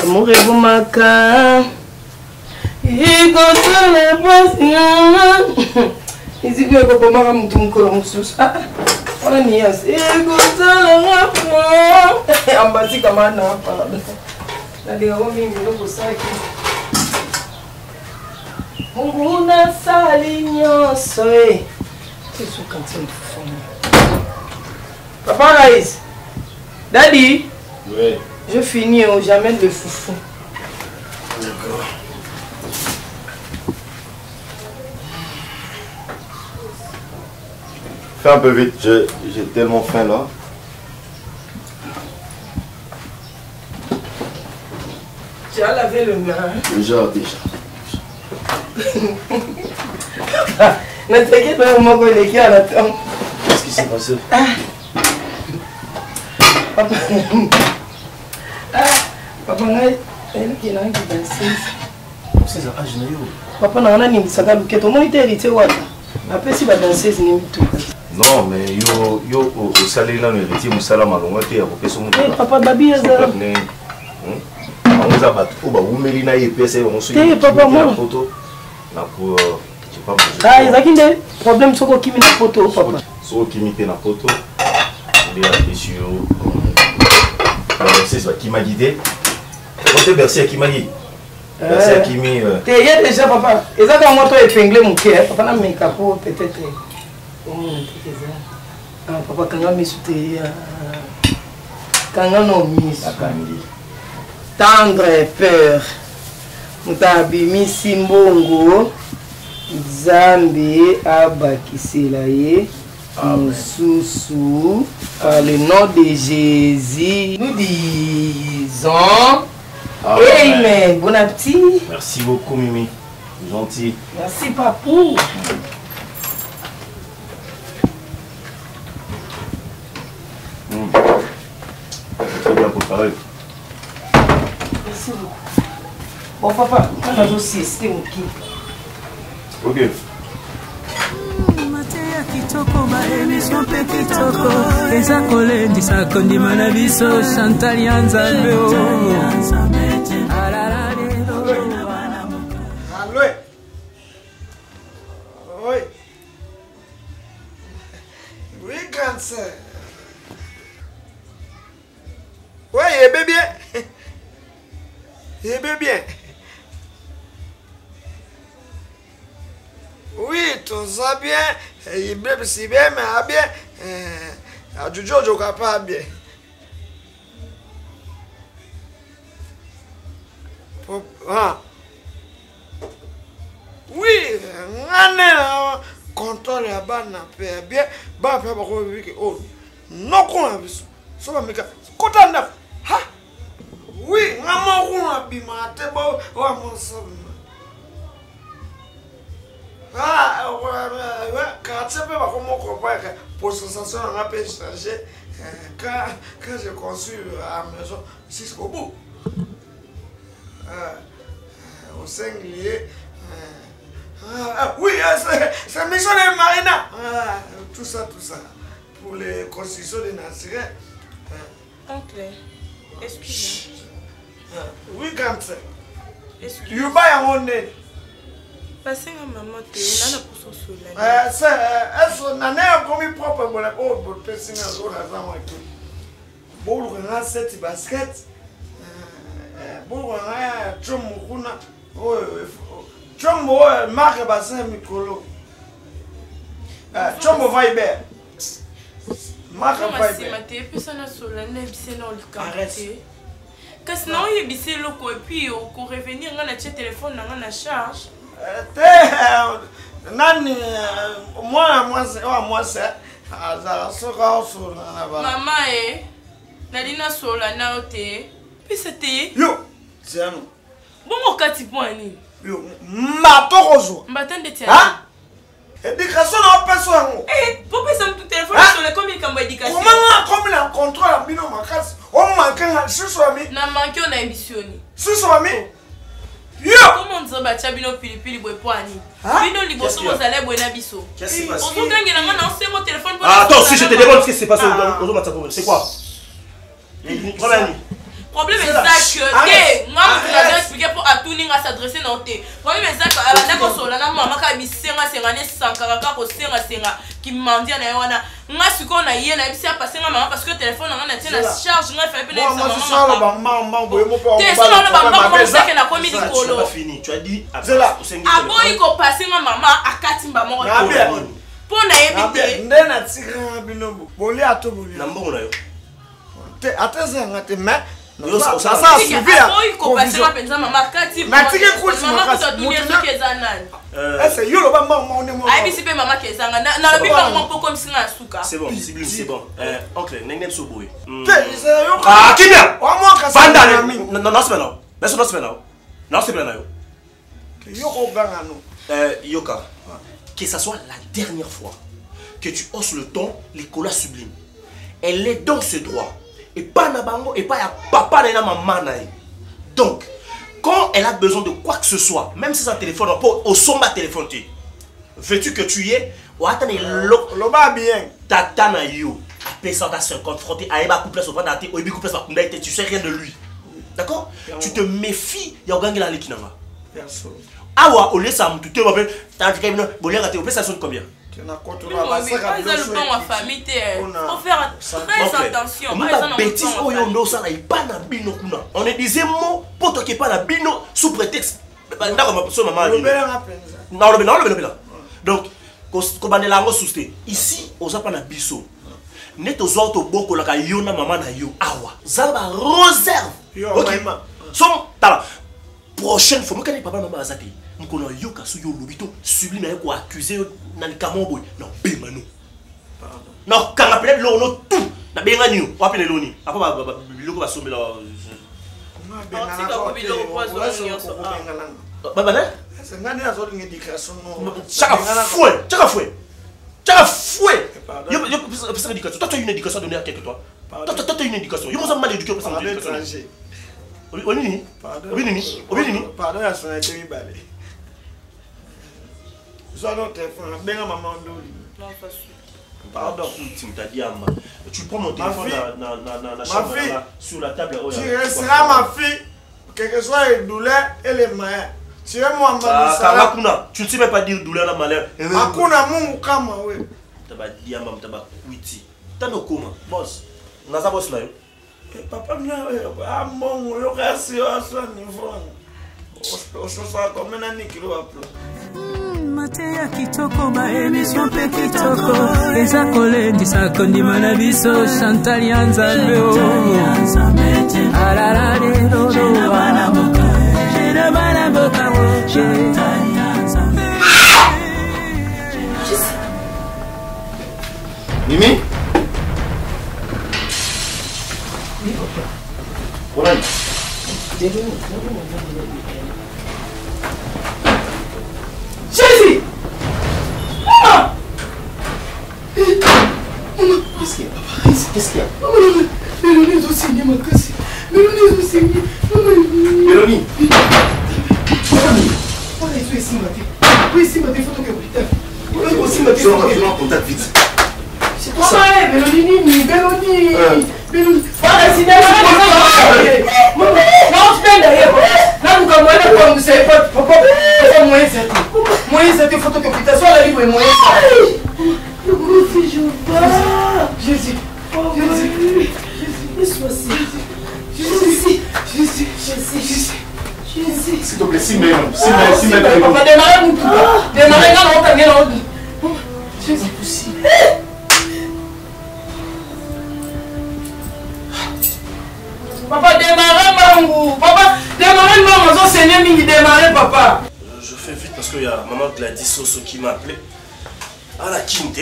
Speaker 8: amour ebomaka, ekosala pasi eziki ekobomaka motu mokolo mosusu. Ah, wana nias ekosalanga ambatika mana, pardon, nalingako mingi eloko osaki mungu nasali nyonso e. Papa Raïs, Daddy,
Speaker 9: Oui.
Speaker 8: je finis, oh, j'amène le foufou.
Speaker 9: D'accord. Fais un peu vite, j'ai tellement faim là.
Speaker 8: Tu as lavé le main?
Speaker 9: Déjà, déjà.
Speaker 8: Ne t'inquiète pas, moko eleki à la tombe.
Speaker 9: Qu'est-ce qui s'est passé?
Speaker 8: Ah. Papa. Ah, papa ngai eleki nangi danseuse.
Speaker 9: César, âge na yo.
Speaker 8: Papa na nga naningisaka luketo, omoni te héritier wata apesi badanseuse ne mituka.
Speaker 9: Non, mais yo osaleli nano héritier mosala malonga te ya kopesa motuka.
Speaker 8: Eh, papa, babi eza
Speaker 9: Bango eza bato oyo bawumeli na ye, epesa ye bango soki
Speaker 8: Te, papa,
Speaker 9: na
Speaker 8: moi.
Speaker 9: poto na ko
Speaker 7: J'ai pas mangé.
Speaker 8: Ah, ezalaki nde problème soki okimi na poto papa.
Speaker 7: Soki okimi te na poto nde apesi yo Bercy akimaki te. Ote Bercy akimaki. Bercy akimi.
Speaker 8: Te ye déjà papa eza kaka mwa to épingle moke papa na meka po peut-être omona te eza. Ah, papa kanga misu te. Kanga no misu.
Speaker 7: Akangi.
Speaker 8: Tendre peur. Moto abimisi mbongo Nzambe abakisela ye mosusu par le nom de Jésus. Nous disons Amen. Amen. Bon appétit.
Speaker 7: Merci beaucoup Mimi. Gentil.
Speaker 8: Merci Papou.
Speaker 7: Très bien préparé.
Speaker 8: Merci beaucoup. Bon papa, quand nazo sieste moke.
Speaker 7: Ok.
Speaker 2: Mateya kitoko, ba emission mpe kitoko, eza kolendisa kondima na biso. Chantal ya Nzambe o.
Speaker 3: Allo. Oui. Oui, grande sœur. Oui, il est bien. Il est bien. Oui, tout ça bien. Il est si bien, mais ah bien. Jojo, je pas bien. Ah. Oui, ngane contrôle ya bana pe ya bien, bana pe bakomi ke oh noko na biso. So ba meka kota ndako. Ha. Oui, nga moko na bima te bo wa monsomi. Ah, quartier pe bakomi comprendre pour sensation na nga pe changer quand je construis à la maison jusqu'au bout. Au singulier. Oui, c'est mission de Marina. Ah, tout ça, tout ça. Pour les constructions de Nazareth.
Speaker 8: Oncle, excusez-moi.
Speaker 3: Oui, quand c'est. Yuba yango nde.
Speaker 8: Basenga mama te, nana poso sola.
Speaker 3: C'est nane akomi propre bola oyo bopesi nga oyo naza mwaki. Boluka nga seti basket. Boluka nga tchomo kuna oyo tchomo oyo marque bassin mikolo. Tchomo Viber. Marque Viber.
Speaker 8: Nsima te epesa na sola nayebise na likambo te. Kasi na oyebisa eloko epuis okorevenir nga natie telefone na nga na charge.
Speaker 3: Te nani mwana mwasi oyo mwasi azala soki aosola na ba
Speaker 8: mama e nali nasola na yo te pesa te
Speaker 3: yo tiano
Speaker 8: bongo okati mpo ya nini
Speaker 3: yo mbato kozwa
Speaker 8: mbata ndeti ya
Speaker 3: éducation na opesa yango
Speaker 8: popesa mutu telefone sola ekomi likambo ya éducation
Speaker 3: koma nga akomi na contrôle ya bino makasi omanke nga susu ya mi
Speaker 8: na manke oyo na émissioni
Speaker 3: susu ya mi yo
Speaker 8: comment nzambe atya bino pilipili boye mpo ani bino liboso bozala boye na biso ozogangela nga na osengo telefone.
Speaker 7: Attends, si je te demande ce qui s'est passé, c'est quoi? Problème.
Speaker 8: Problème eza que te nga motu naza explike mpo atuni nga s'adresse na yo te. Problème eza que abanda kosola na mama kaka bisengasenga ne sankaka kaka kosengasenga kimandia na ye wana. Nga sikoyo na ye nayebisi apase nga mama parce que telefone na nga natie na charge nga efali mpe nayebisa mama te so naoloba mbango mosake nakomi likolo. Aboyi kopase nga mama akati mba moko mpo nayebi te
Speaker 3: nde natikanga bino bolia to bolia
Speaker 7: na mbongo na yo
Speaker 3: te ata eza yanga te mais nasala suivi ya
Speaker 8: aboyi kopasela mpenza mama kati
Speaker 3: natiki kusi
Speaker 8: makasi soki eza nani
Speaker 3: ese yo loba mbango moko ndenge
Speaker 8: ayebisi mpe mama ke ezanga nalobi mbango moko mpo komisi nga na suka.
Speaker 7: C'est bon, sublime, c'est bon. Oncle, ndenge biso boye.
Speaker 3: Te yo
Speaker 7: Ah, kimia.
Speaker 3: Wamwaka
Speaker 7: Banda na na semaine. Na semaine na. Na semaine na yo.
Speaker 3: Yo koganga no.
Speaker 7: Yoka. Que ça soit la dernière fois que tu hausses le ton, l'école sublime. Elle est dans ce droit. Et pas na bango, et pas ya papa na maman na ye. Donc, quand elle a besoin de quoi que ce soit, même si c'est un téléphone, au somba téléphone, tu veux-tu que tu y aies, ou attends,
Speaker 3: loba bien.
Speaker 7: Tata na yo, appelle ça 50 francs, aïba couple sur vanda, oyebi couple sur kunda, tu sais rien de lui. D'accord? Tu te méfies, ya ogangi la lekinanga. Awa olesa mutu te bape tatika bino boliaka te opesa soni combien? Bêtise oyo nde osala epa na bino kuna on ne disait mot mpo toki epa na bino sous prétexte ndako so mama nalobela nalobela donc kobandela yango susu te ici oza mpa na biso nde tozwa tobokolaka yo na mama na yo awa zala ba reserve so tala prochaine fois mokani papa mama aza te mokolo ayoka soki olobi to sublime aye koaccuse yo na likambo boye na obema no nakokanga mpena biloko no tout nabengani yo wapi na eloni apa biloko basombela babana chaka fouet chaka fouet chaka fouet yo opesaka éducation toi tu as une éducation à donner à quelqu'un toi toi toi tu as une éducation yo moza mal éduqué opesaka éducation obi nini obi nini obi nini
Speaker 3: pardon ya sonalité mibale zwa no telefone abenga mama ndoli
Speaker 7: Pardon. Tu prends mon téléphone na, na, na, na chambre
Speaker 3: fille,
Speaker 7: là, sur la table. Oh,
Speaker 3: tu resteras ma fille, quel que soit les douleurs et les moyens. Tu es moi,
Speaker 7: ma ah, kuna. Tu ne sais même pas dire douleur na malheur.
Speaker 3: Hakuna Mungu kama wewe.
Speaker 7: Taba diamba mtaba kwiti. Tano koma. Boss. Naza boss na yo.
Speaker 3: Eh, papa ambongo ah, yoka si aswa niveau ososaka combien na nikilo aplo
Speaker 2: mateya kitoko baemission mpe kitoko eza kolendisa kondima na biso chantal ya nzambe
Speaker 4: Mimi Oui, papa. Olani.
Speaker 8: Jésus Maman
Speaker 7: Qu'est-ce qu'il y a papa Qu'est-ce qu'il y a
Speaker 8: Maman, Mélanie ezosenye makasi. Mélanie ezosenye.
Speaker 7: Mélanie.
Speaker 8: Mélanie. Wana ezo esimba te. Po esimba te faut toke hôpital.
Speaker 7: Osimba te. Zwa contact vite.
Speaker 8: C'est quoi ça Mélanie nini Mélanie. Mélanie. Wana sida naopenda ye naluka moyen nakwangisa ye papa eza moyen eza te moyen eza te faut toke hôpital so alali boye moyen Jésus Jésus Jésus Jésus Jésus Jésus Jésus
Speaker 4: S'il te plaît, simba simba simba
Speaker 8: Papa, démarrer mutuka. Démarrer nga na okange na odi. Jésus. Papa, démarrer mangu. Papa, démarrer mangu, ozo saigner mingi, démarrer papa.
Speaker 7: Je fais vite parce qu'il y a maman Gladys Soso qui m'a appelé. À la Kinte.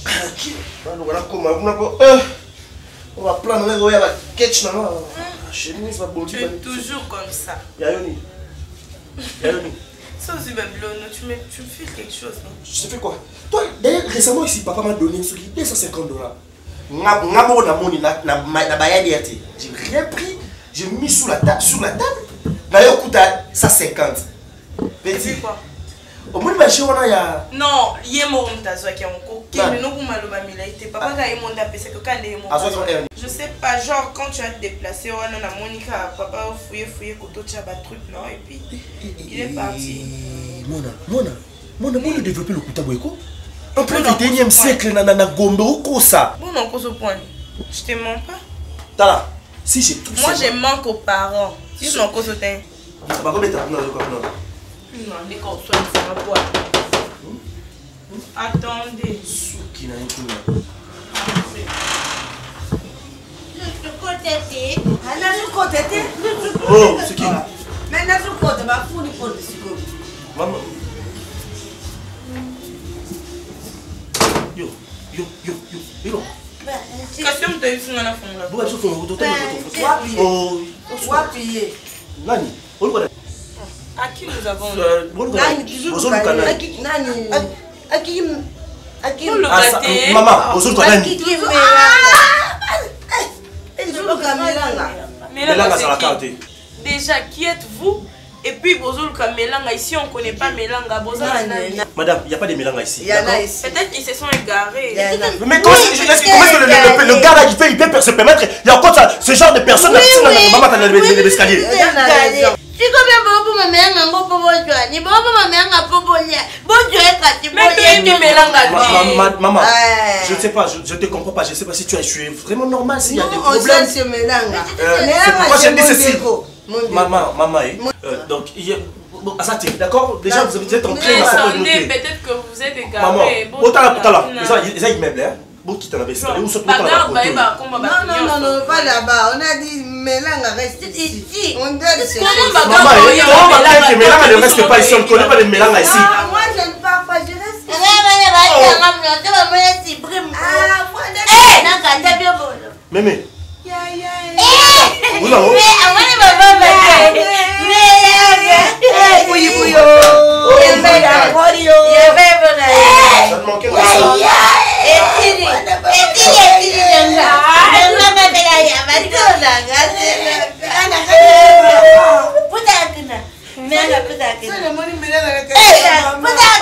Speaker 7: À la Kinte. Voilà comment on a On va prendre un la ketch na chemise va
Speaker 8: Tu es toujours comme ça.
Speaker 7: Yayoni. Yayoni.
Speaker 8: Ça aussi, Babylone, tu me, tu me files quelque chose, non
Speaker 7: Je te fais quoi Toi, d'ailleurs, récemment ici, papa m'a donné 250 dollars. Ngabo na moni na na na bayadi J'ai rien pris. J'ai mis sous la table, sur la table. D'ailleurs, coûte à 150. Petit.
Speaker 8: Quoi
Speaker 7: omoni baje wana ya
Speaker 8: non ye moko moto azwaki yango kokende nokumaloba milai te papa kaka ye mo nde apesaki oka nde ye moko je sais pas genre quand tu as te déplacé wana namoni kaka papa fouye fouye kototya batruc non et puis il est parti
Speaker 7: mona mona mona mona développer lokuta boye ko en plein 21e siècle na na gombe okosa
Speaker 8: bon okosa poani je te mens pas
Speaker 7: tala si j'ai tout
Speaker 8: moi je manque aux parents si je n'okosa te
Speaker 7: bakobeta kuna azoka kuna
Speaker 8: Attendez.
Speaker 7: Suki na ye kuna.
Speaker 10: Nazokota te.
Speaker 7: Oh, c'est qui?
Speaker 10: Mais nazokota bafuni porte sikoyo.
Speaker 7: Maman. Yo, yo, yo, yo, yo.
Speaker 8: Kasi yo moto ayebisi nga nafungola.
Speaker 7: Boka biso fungola,
Speaker 10: Wapi ye? Wapi ye?
Speaker 7: Nani? Oluka
Speaker 8: À qui nous avons
Speaker 10: Nani
Speaker 7: Ozoluka nani?
Speaker 10: Nani? Aki Aki
Speaker 7: Mama, ozoluka nani?
Speaker 10: Ozoluka Melanga.
Speaker 7: Melanga azalaka te.
Speaker 8: Déjà, qui êtes-vous? Et puis Bozoluka Melanga, ici on ne connaît pas Melanga. Bozala nani?
Speaker 7: Madame, il n'y a pas de Melanga ici.
Speaker 10: Il y en a ici.
Speaker 8: Peut-être qu'ils se sont égarés.
Speaker 7: Mais comment est-ce que le gars là, il peut se permettre Il y a encore ça, ce genre de personnes là, maman, t'as l'escalier.
Speaker 5: Siko mpe boboma melanga yango mpo bozwa ni boboma melanga mpo bolia bozwa ye kasi
Speaker 7: Maman, je ne sais pas, je ne te comprends pas, je ne sais pas si tu es, tu es vraiment normal, s'il y a des problèmes. C'est pourquoi j'ai dit ceci. Maman, maman, eh, donc, il y a, bon, Azati, d'accord? Déjà, vous êtes en train de
Speaker 8: Attendez, peut-être que vous êtes égaré.
Speaker 7: Maman, otala, otala, eza immeuble, hein? Bokita na baescalier, ou soit otala
Speaker 10: Non, non, non, non, pas là-bas. On a dit Melanga reste ici. On doit le chercher.
Speaker 7: Maman, comment Melanga ne reste pas ici? On ne connaît pas de Melanga ici.
Speaker 10: Ah, moi, je ne pars pas, je reste ici.
Speaker 7: Mémé.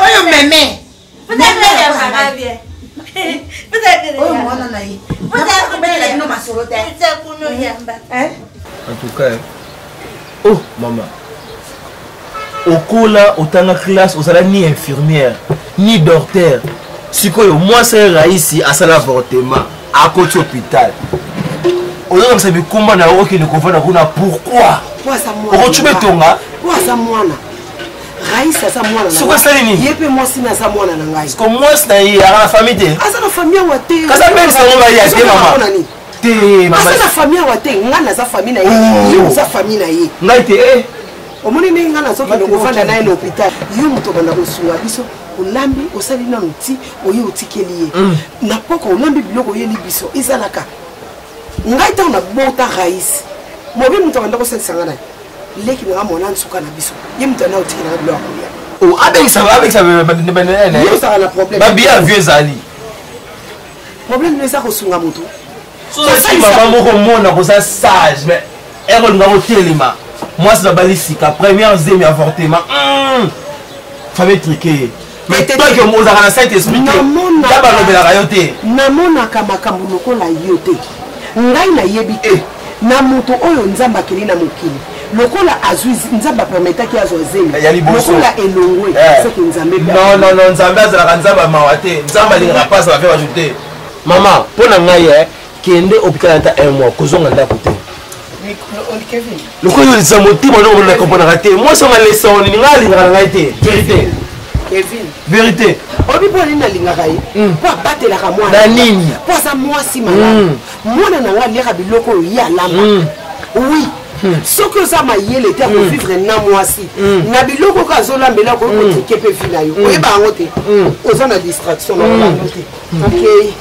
Speaker 6: Oyo meme oyo mwana na ye nakobetela bino masolo te.
Speaker 9: En tout cas, oh mama, okola otanga classe, ozala ni infirmière ni docteur. Sikoyo mwasi ya raisi asala avortement, akoti hôpital, ozokangisa mikumba na yo, okende kovanda kuna pourquoi? Okocuba etonga.
Speaker 6: Po aza mwana, Raïs aza mwana.
Speaker 9: Soki asali nini?
Speaker 6: Ye mpe mwasi na aza mwana na ngai.
Speaker 9: Siko mwasi na ye aka na famille te?
Speaker 6: Aza na famille awa te.
Speaker 9: Kasi abengisa yango baya te mama. Te
Speaker 6: mama. Aza na famille awa te, ngai naza famille na ye. Yo oza famille na ye.
Speaker 9: Ngai te eh.
Speaker 6: Omoni ndenge ngai nazokende kovanda na ye na hôpital. Yo moto obanda kosunga biso, olambi, osali nanu ti oye otikeli ye. Na poko olambi biloko oyeli biso ezalaka. Ngai ntango nabota Raïs, mobi moto abanda kosalisa ngai na leki na nga mwana nsuka na biso, ye moto ana otikela nga biloko ya kolia.
Speaker 9: Oh, abengisa abengisa
Speaker 6: yo ozalaka na problème.
Speaker 9: Babiya avion ezali.
Speaker 6: Problème no eza kosunga moto.
Speaker 9: Soki mama moko mona koza sage, mais ere olinga kotelema, mwasi babali sika, première zemi avortement, famille truqué ye. Mais toi que ozalaka na saint esprit te, ya balobelaka yo te.
Speaker 6: Namonaka makambo lokola yo te. Ngai nayebi te na moto oyo Nzambe akeli na mokili, lokola azwi Nzambe apermetaki azwa zemi lokola elongwe, seke Nzambe.
Speaker 9: Non, non, non, Nzambe azalaka Nzambe ya mawa te. Nzambe alingaka mpasi bafe bato te. Mama, mpo na ngai, kende hôpital ata un mois, kozonga ndako te. Lokola yo olisa motema ndoko na komponaka te, mwasi onga lesa nini, ngai alingaka na ngai te. Vérité.
Speaker 6: Kevin.
Speaker 9: Vérité.
Speaker 6: Oyebi mpo nini nalingaka ye? Mpo abatelaka mwana.
Speaker 9: Na nini?
Speaker 6: Mpo aza mwasi malamu. Mwana na ngai aliaka biloko oyo ye alamba. Oui. Soki oza mayele te akovivre na mwasi na biloko oyo azolambela, okoki kotrike mpe vi na yo, oyeba yango te, oza na distraction na olando te. Okei.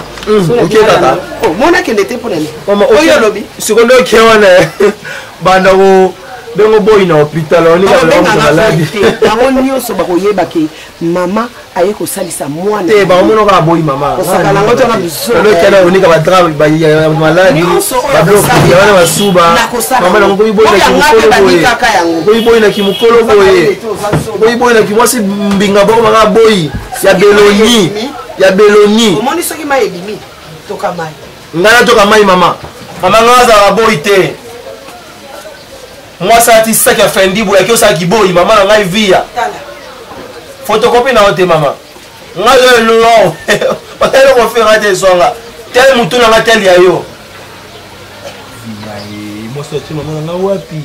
Speaker 9: Oke kaka.
Speaker 6: Mona akende te mpo na nini? Oyo olobi.
Speaker 9: Sikoyo nde oke wana banda ko bengo boyi na hôpital
Speaker 6: oningamaladi. Bango nyonso bakoyeba ke mama aye kosalisa mwana
Speaker 9: te, bakomona kaka boyi mama.
Speaker 6: Kosaka nango te na
Speaker 9: bisookena onika badra maladi, babiloko wana basuba mama nango koyiboyi na kimokolo boye, koyiboyi na kimwasi mbinga boko maka boyi ya beloni ya beloni.
Speaker 6: Omoni soki mai ebimi, toka mai.
Speaker 9: Ngai natoka mai mama, mama ngai azalaka boyi te. Mwasi alati saki ya fendi boye, aki osala kiboyi mama na ngai via photocopie na yo te mama. Ngai oyo elolo batali kofera te, ezwanga tel motu na ngai tel ya yo. Mwasi atie mama na ngai wapi?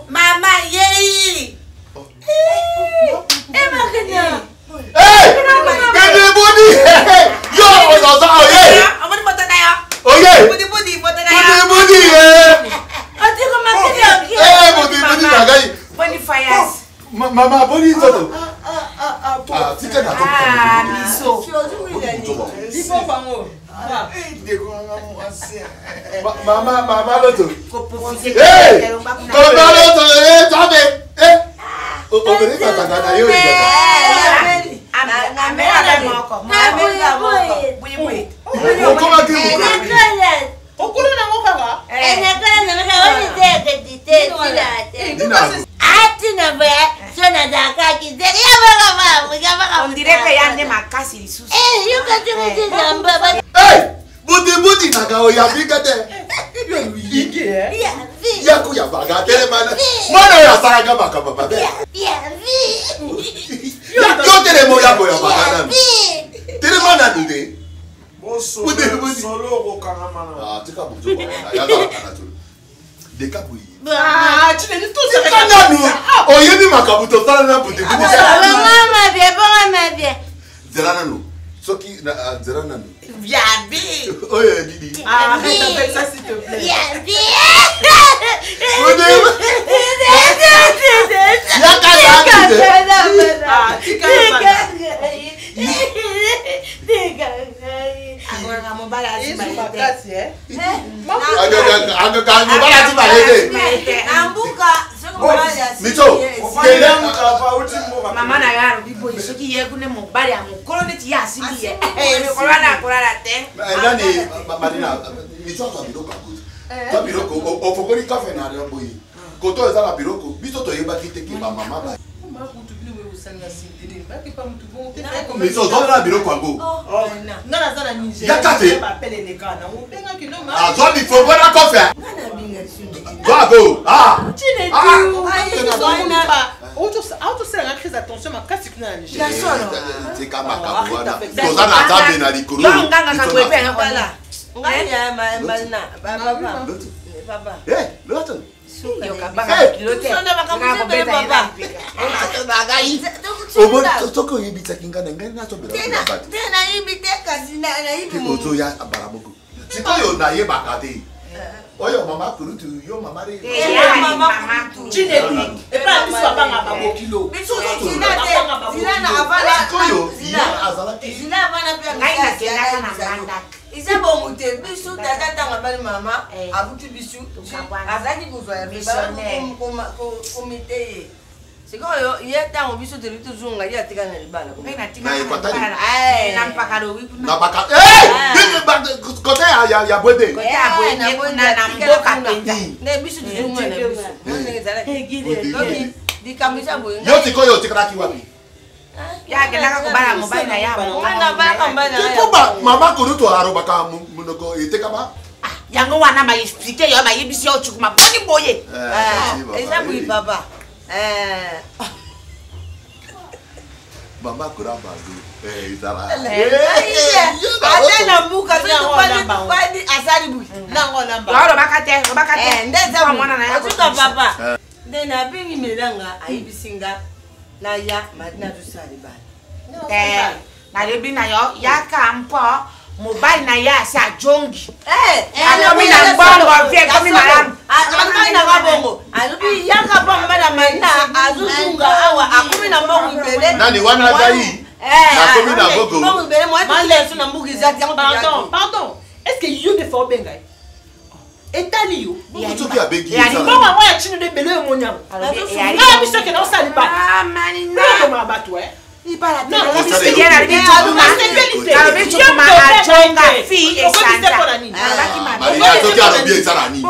Speaker 10: Mama yei.
Speaker 4: Kende budi. Yo oza oye.
Speaker 10: Amoni moto na yo.
Speaker 4: Oye.
Speaker 10: Budi budi moto na yo.
Speaker 4: Budi budi ye.
Speaker 10: Otiko makili oki.
Speaker 4: Eh budi budi na ngai.
Speaker 10: Boni fayas.
Speaker 4: Mama boni nzoto. Ah tika na to.
Speaker 10: Ah miso.
Speaker 4: Mama mama loto. Eh! Mama loto eh tabe. Eh. Obele tata na yo. Okomaki
Speaker 10: okolo nango kaka.
Speaker 5: Atina boye so nazalaka kizeri ya baka
Speaker 11: Ondire mpe ya nde makasi lisusu.
Speaker 5: Eh, yoka te nzamba.
Speaker 4: Butibudi naka oyambika te. Yakuyambaka telema mwana oyo asalaka makambo mabe. Yo telema oya koyambaka nanu. Telema nanu te.
Speaker 3: Solo okokangama
Speaker 4: na. Tika butu yazalaka na tolo. Deka boye.
Speaker 6: Tika
Speaker 4: nanu oyebi makambo tosala na butibudi. Zela nanu. Soki nzela nanu.
Speaker 11: Viabi.
Speaker 4: Oyo nini?
Speaker 6: Arrête avec ça s'il te plaît.
Speaker 5: Viabi.
Speaker 11: Mama na yo alobi boye soki ye kuna mobali ya mokolo neti ye asimbi ye mikolo wana akolala te.
Speaker 4: Nani Marina, miso azwa biloko akuti zwa biloko ofongoli kafe na yo boye koto eza na biloko biso toyebaki te ke bamama ba miso ozwa na biloko yango yaka te azwa bifongo na kofe zwa go
Speaker 6: Autosalanga crise attention makasi kuna na Nigeria.
Speaker 4: Tika makambo wana toza na nzambe na likolo. Soki oyebisaki ngai na ngai
Speaker 10: nazobenayebi te kasi nayebi
Speaker 4: ozoya mbala moko sikoyo nayebaka te oyo mama kulutu yo mama
Speaker 6: Chinedu epai ya biso babanga babokilo.
Speaker 4: Sikoyo ye azalaki
Speaker 10: Eza bongo te. Biso tata ntango abali mama abuti biso azalaki kozwa ya komite ye. Sikoyo ye ntango biso tolingi tozonga, ye atika na libala.
Speaker 11: Na mpaka lowi.
Speaker 4: Na baka kote ya bwede.
Speaker 11: Na mboka mpenza.
Speaker 10: Nde biso tozonga na biso ndenge ezalaki likambo eza boye.
Speaker 4: Yo sikoyo otikalaki wapi?
Speaker 11: Ye akendaka kobala mobali na ya.
Speaker 4: Mpo mama kolutu alobaka monoko etekama.
Speaker 11: Yango wana baexplike yo, bayebisi yo cukuma boni boye.
Speaker 10: Eza boye papa.
Speaker 4: Mama kura bago ezala
Speaker 10: ata na mbuka soki asali boye
Speaker 11: Olobaka te, olobaka te.
Speaker 10: Nde eza
Speaker 11: mwana na ya.
Speaker 10: Otuka papa nde nabengi melanga ayebisi nga naya madina tosala libala.
Speaker 11: Nalobi na yo yaka mpo mobali na ye asi ajongi, akomi na mbongo, vie ekomi malamu.
Speaker 10: Alobaki nanga bongo, alobi yaka mpo mobali ya Marina azozunga awa, akomi na mbongo ebele.
Speaker 4: Nani wana ngai nakomi na mbongo?
Speaker 10: Mbongo ebele moyeso na mbuka eza yango.
Speaker 6: Pardon, pardon, est ce que yo nde fa obenga ye? Etali yo.
Speaker 4: Soki abengi.
Speaker 6: Mbongo yango ya Chino nde ebele oyo emoni yango. Ngai biso ekenda osala libala komaka bato.
Speaker 4: Marina, soki alobi ezala nini?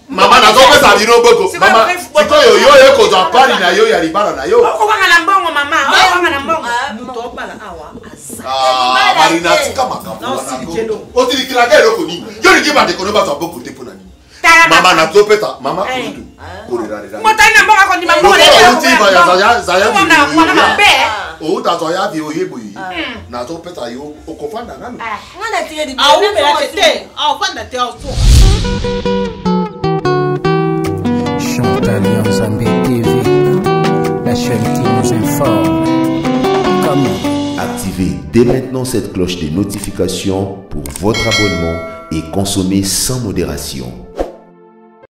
Speaker 4: Mama, nazopesa bino boko. Mama, sikoyo yo oye kozwa pali na yo ya libala na yo.
Speaker 11: Okokanga na mbongo mama, okokanga na mbongo.
Speaker 6: Moto obala awa.
Speaker 4: Marina, tika makambo wana. Otilikilaka eloko nini? Yo olingi bandeko no bazwa boko te mpo na nini? Mama, nazopesa mama kulutu kolelalela.
Speaker 11: Motali na mbongo akondima mbongo.
Speaker 4: Outa zwa ya vi oye boye, nazopesa yo, okofanda nanu.
Speaker 6: Awumela te te, awufanda te, awusuka.
Speaker 1: Chantal Nzambe TV, la chaîne qui nous informe. Comment
Speaker 12: Activez dès maintenant cette cloche de notification pour votre abonnement et consommez sans modération.